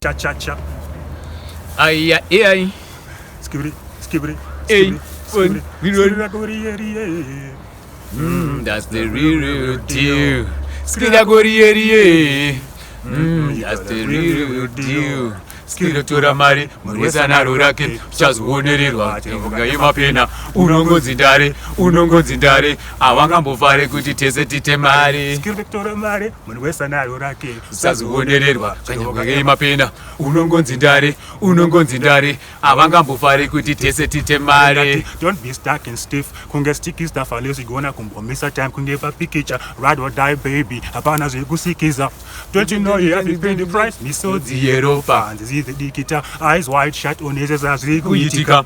Cha cha cha. Aiya, ai. Skibidi skibidi. Hey, skibidi, one, skibidi, skibidi. That's the real, real deal. Skira goriyerie. That's the real, real deal. Skira tora mari, mureza naro rake, uchazoonererwa mvuga yemapena. Unongonzi ndare, unongonzi ndare, havangambofare kuti tese tite mari. Skibidi tora mari, munhu wese anaro rake. Usazoonererwa mvuga yemapena. Unongonzi ndare, unongonzi ndare, havangambofare kuti tese tite mari. Don't be stuck and stiff. Kunge sticky stuff unless you gonna kumbomisa time kunge papikicha. Ride or die, baby. Hapana zvekusikiza. Don't you know you have to pay the price? Misodzi Yeropa. Nzizi dikita. Eyes wide shut onese zvazviri kuitika. Kuitika.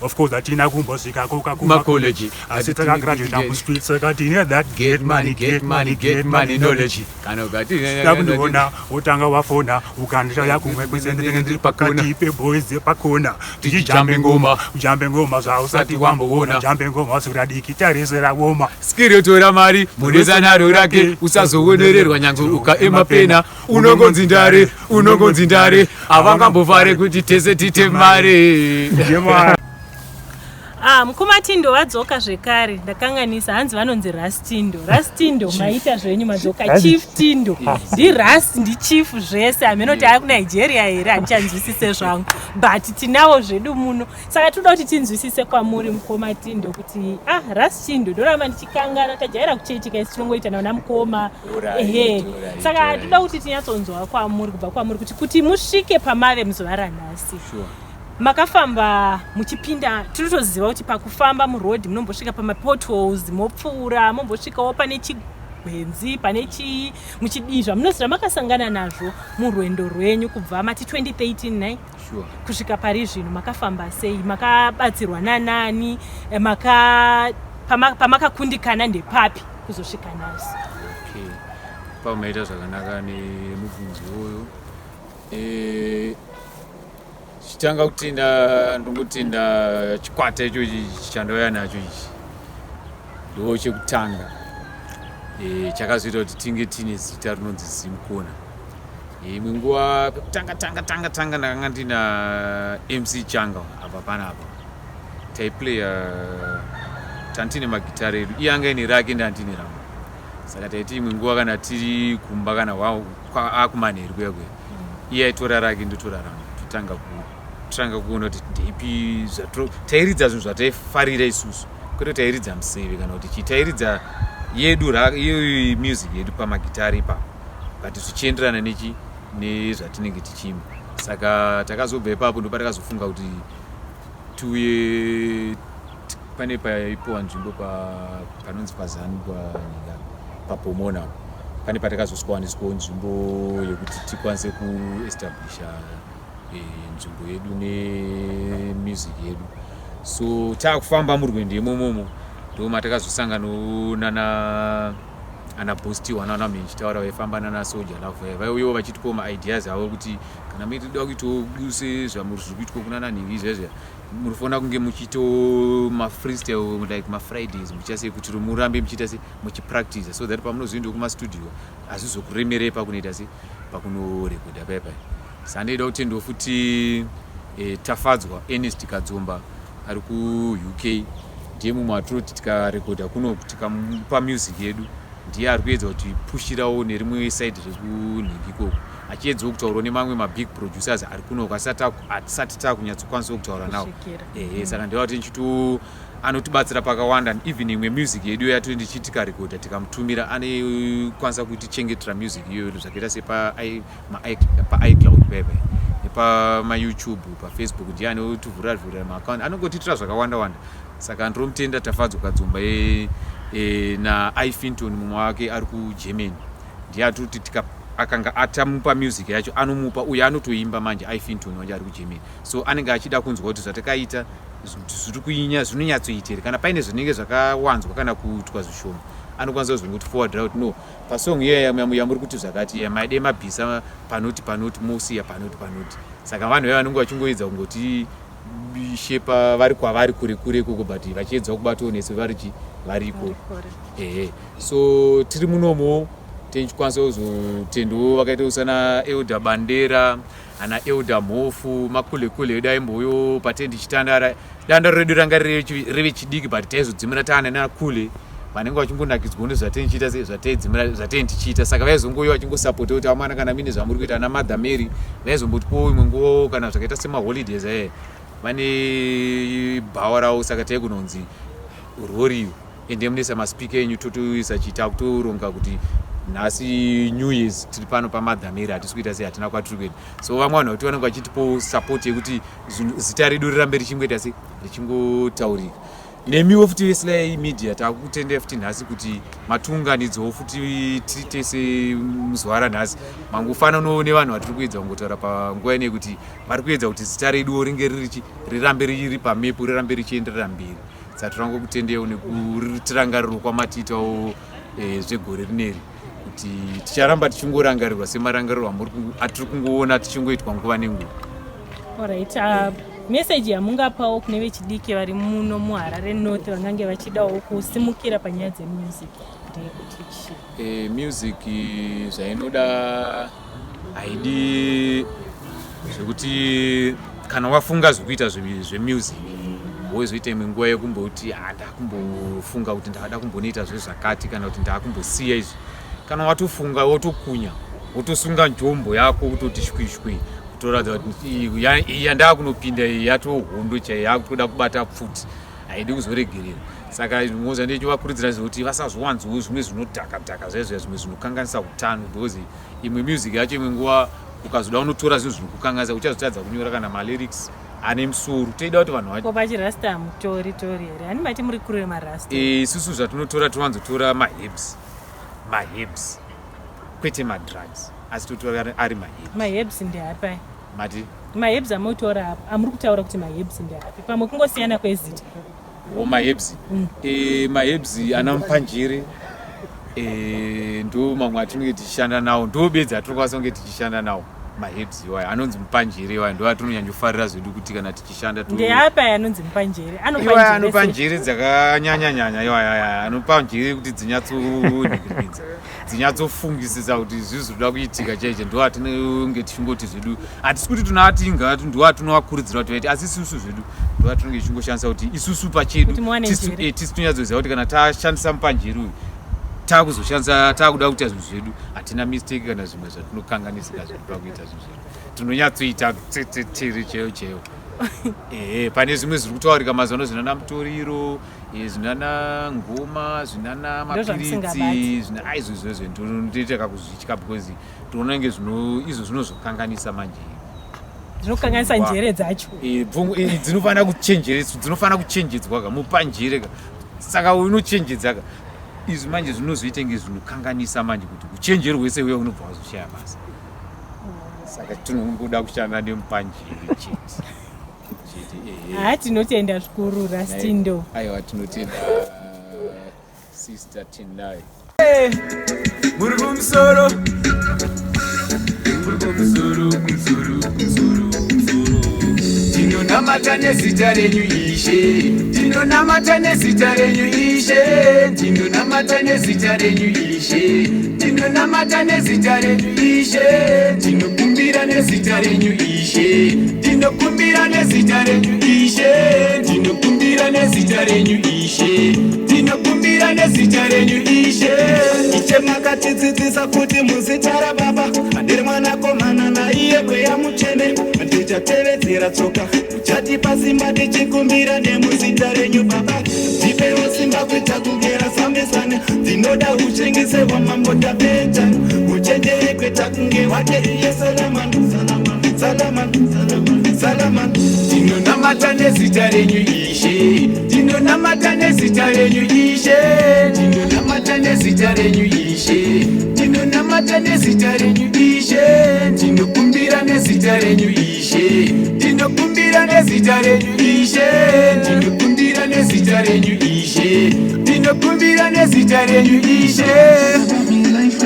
Of course hatina kumbosvika koka Kumakoleji. Asi takagraduate mustreet saka tine that Get money, get money, get money knowledge. Kana ukati Takundiona wotanga wafona ukandishaya kumwe kwese ndinenge ndiri pakati peboys dzepakona. Tichijambe ngoma. Kujambe ngoma zvausati wamboona. Jambe ngoma usikadiki tarise rawoma. Skiri tora mari mureza naro rake, usazoonererwa nyange ukaema pena. Unongonzi ndare, unongonzi ndare, havangambofare kuti tese tite mari. Yema. Ah, mukoma Tindo vadzoka zvekare. Ndakanganisa, hanzi vanonzi Rastindo. Rastindo, maita zvenyu, madzoka. Chief Tindo. NdiRast, ndiChief zvese. Hameno kuti ari kuNigeria here, handichanzwisise zvangu. But tinawo zvedu muno. Saka toda kuti tinzwisise kwamuri, mukoma Tindo, kuti ah, Rastindo, ndoramba ndichikangana, tajaira kuchechi isu, tinongoita naona mukoma. Ehe. Saka toda kuti tinyatsonzwa kwamuri, kubva kwamuri, kuti musvike pamave muzuva ranhasi. Makafamba muchipinda, tinotoziva kuti pakufamba murodhi munombosvika pamapotholes, mopfuura, mombosvikawo pane chigwenzi, pane chii, muchidii, zvamunoziva makasangana nazvo murwendo rwenyu kubva mati 2013 nai kusvika pari zvino. Makafamba sei? Makabatsirwa nanani? Pamakakundikana ndepapi kuzosvika nhasi? Okay, pamaita zvakanaka nemubvunzo uyu. Chitanga kutenda, ndongotenda chikwata ichochi chandauya nacho ichi, ndo chekutanga chakazoita kuti tinge tiine zita rinonzi Zimkona. Imwe nguva pekutanga tanga tanga tanga ndakanga ndina MC Changa apa panapa, taiplaya tantine magitare edu, iye anga ine rake, ndandine rangu. Saka taiti imwe nguva kana tiri kumba, kana akumanheru kuya kuya, iye aitora rake, ndotora rangu, totanga kutanga kuona kuti ndeipi tairidza zvinhu zvataifarira isusu, kwete tairidza museve kana kuti chii. Tairidza yedu iyo music yedu pamagitari ipapo, but zvichienderana nechi nezvatinenge tichiimba. Saka takazobva ipapo, ndo patakazofunga kuti tiuye pane paipiwa nzvimbo panonzi paZanu panyika paPomona. Pane patakazoswaniswawo nzvimbo yekuti tikwanise kuestablisha nzvimbo yedu nemusic yedu. So taakufamba murwendo imomomo, ndo matakazosanganawo nana ana Bostiwa nana Menchitaura, vaifamba nana Soja Love, vaiuyawo vachitipawo maideas avo kuti kana muchida kuitawo sezvamuri zviri kuitwa kuna nanhingi izvezvi, murifanira kunge muchiitawo mafreestyle like mafridays, muchiita sei kuti murambe muchiita se muchipractice, so that pamunozoendawo kumastudio hazvizokuremerei pakunoita se pakunorekodha paipai. Saka ndoida kutendawo futi Tafadzwa Ernest Kadzomba ari kuUK, ndiye mumwe atinoti tikarekodha kuno tikamupa music yedu, ndiye ari kuedza kuti pushirawo nerimwe side rekunhingi ikoko, achiedzawo kutaurawo nemamwe mabig producers ari kunoko atisati takunyatsokwanisa kutaura nawo. Kusvikira. Ehe, saka ndeva kuti ndichito anotibatsira pakawanda. Even imwe music yedu yato ndichiti tikarekodha tikamutumira, anokwanisa kutichengetera music iyoyo, zvakaita sepaicloud pepe nepamayoutube, paFacebook, ndiye anotivhurira vhurira maaccount, anongotiitira zvakawanda wanda. Saka ndiromutenda Tafadzwa Kadzomba naIfinton, mumwe wake ari kuGermany, ndiye atoti akanga atamupa music yacho, anomupa uyo anotoimba manje. Ifinton wacho ari kuGermany, so anenge achida kunzwa kuti zvatakaita zviri kuinya zvinonyatsoita here. Kana paine zvinenge zvakawanzwa kana kuitwa zvishoma, anokwanisa kuzongoti forward kuti, "No, pasong iya yamuri kuti zvakati iya, maide mabhisa panoti panoti, mosiya panoti panoti." Saka vanhu vaya vanenge vachingoedza kungoti shepa vari kwavari kure kure ikoko, but vachiedzawo kubatawo nesu varichi variko. Ehe, so tiri munomo tichikwanisa kuzotendawo vakaita sana Elder Bandera. Ana Elder Mhofu, makulekule edu aimbouyo patee tichitandara. Dandaro redu ranga revechidiki, but taizodzimira taana nakule vanenge vachingonakidzwa nezvataichiita, zvataidzimira zvatei tichiita. Saka vaizongouya vachingosapota kuti amana, kana mine zvamuri kuita. Ana Mother Mary vaizombotipowo imwe nguvawo kana zvakaita semaholidays aye, vane bhawa ravo. Saka taikunonzi roriyo, ende munesa maspeaker enyu, totoisa chiita kutoronga kuti nhasi New Years tiri pano paMother Mary, hatisi kuita sei, hatina kwatiri kuenda. So vamwe vanhu vakuti vanenge vachitipo support yekuti zita redu rirambe richingoita sei, richingotaurika. Nemiwo futi veSly Media, takutendai futi nhasi kuti matiunganidzawo futi tiri tese muzuva ranhasi. Mangofananawo nevanhu vatiri kuedza kungotaura panguva inei kuti vari kuedza kuti zita reduwo ringe ririchi rirambe riri pamepu, rirambe richienderera mberi. Saka tirangokutendeiwo nekutirangariro kwamatiitawo zvegore rineri, kuti ticharamba tichingorangarirwa semarangariro atiri kungoona tichingoitwa nguva nenguva. Alright, message yamungapawo kune vechidiki vari muno muHarare North vangange vachidawo kusimukira panyaya dzemusic ndeyekuti chii? Music zvainoda, haidi zvekuti kana wafunga zvekuita zvemusic wozoita imwe nguva yekumboti, "Ah, ndakumbofunga kuti ndakada kumbonoita zvezvakati," kana kuti "Ndakumbosiya izvi." Kana watofunga, wotokunya, wotosunga njombo yako, kutoti shwishwi, kutoratidza kuti iyi yandakunopinda iyi yatohondo chaiyo, yakutoda kubata pfuti, haidi kuzoregerera. Saka moza ndichivakurudzira zvekuti vasazowanzawo zvimwe zvinodhaka dhaka zvaizvo, zvimwe zvinokanganisa utano, because imwe music yacho, imwe nguva ukazoda unotora zvinhu zvinokukanganisa, uchazotadza kunyora kana malyrics ane musoro. Toida kuti vanhu Ko pachirasta hamutori tori here? Hani mati muri kure marasta. Isusu zvatinotora, towanzotora maherbs, maherbs kwete madrugs, asi totora ari maherbs. Maherbs ndeapi? Mati? Maherbs amutora apa, amuri kutaura kuti maherbs ndeapi? Pamwe kungosiyana kwezita. O, maherbs. Maherbs ana mupanjere, ndo mamwe atinenge tichishanda nawo, ndo bedzi atinokwanisa kunge tichishanda nawo. Maherbs iwayo anonzi mupanjere iwayo ndo atinonyanyofarira zvedu kuti kana tichishanda Ndeapi aya anonzi mupanjere? Iwaya anopa njere dzakanyanyanyanya. Iwaya aya anopa njere kuti dzinyatsonhikiridza, dzinyatsofungisisa kuti izvi zvinoda kuitika chaicho. Ndo atinenge tichingoti zvedu, hatisi kuti tinoatinga ndo atinovakurudzira kuti vaite, asi isusu zvedu ndo atinenge tichingoshandisa kuti isusu pachedu Kuti muwane njere. Tisu tinyatsoziva kuti kana tashandisa mupanjere uyu, taakuzoshandisa, taakuda kuita zvinhu zvedu, hatina mistake kana zvimwe zvatinokanganisika zvedu pakuita zvinhu zvedu. Tinonyatsoita tiri chaiyo chaiyo. Ehe, pane zvimwe zviri kutaurika mazuva ano, zvinana mutoriro, zvinana ngoma, zvinana mapiritsi. Ndozvamusingabati. Zvina aizvo izvozvo ndoita kakuzvitya because toona kunge zvino izvo zvinozokanganisa manje. Zvinokanganisa njere dzacho. Dzinofanira kuchenjereswa, dzinofanira kuchenjedzwa ka mupanjere ka. Saka unochenjedza ka, izvi manje zvinozoita nge zvinokanganisa manje kuti uchenjeri hwese huya unobva wazoshaya basa. Saka tinongoda kushanda nemupanjere chete chete, ehe. Ha, tinotenda zvikuru, Rastindo. Aiwa, tinotenda, Sister Tendai. Muri kumusoro, muri kumusoro, kumusoro, kumusoro, kumusoro. Tinonamata nezita renyu Ishe, tinonamata nezita renyu Ishe, tinonamata nezita renyu Ishe, tinonamata nezita renyu Ishe, tinokumbira nezita renyu Ishe, tinokumbira nezita renyu Ishe, tinokumbira nezita renyu Ishe, tinokumbira nezita renyu Ishe. Ishe, makatidzidzisa kuti muzita raBaba ndiri Mwanakomana naiye Mweya Mutsvene tichatevedzera tsoka, muchatipa simba. Tichikumbira nemuzita renyu Baba, tipewo simba kuita kugera Samsoni. Ndinoda uchengese hwamambo Dhavhidha, uchenjere kuita kunge wake iye Solomon, Solomon, Solomon. Tinonamata nezita renyu Ishe, tinonamata nezita renyu Ishe, tinonamata nezita renyu Ishe, tinonamata nezita renyu Ishe, tinokumbira nezita renyu Ishe, tinokumbira nezita renyu Ishe, tinokumbira nezita renyu Ishe, tinokumbira nezita renyu Ishe.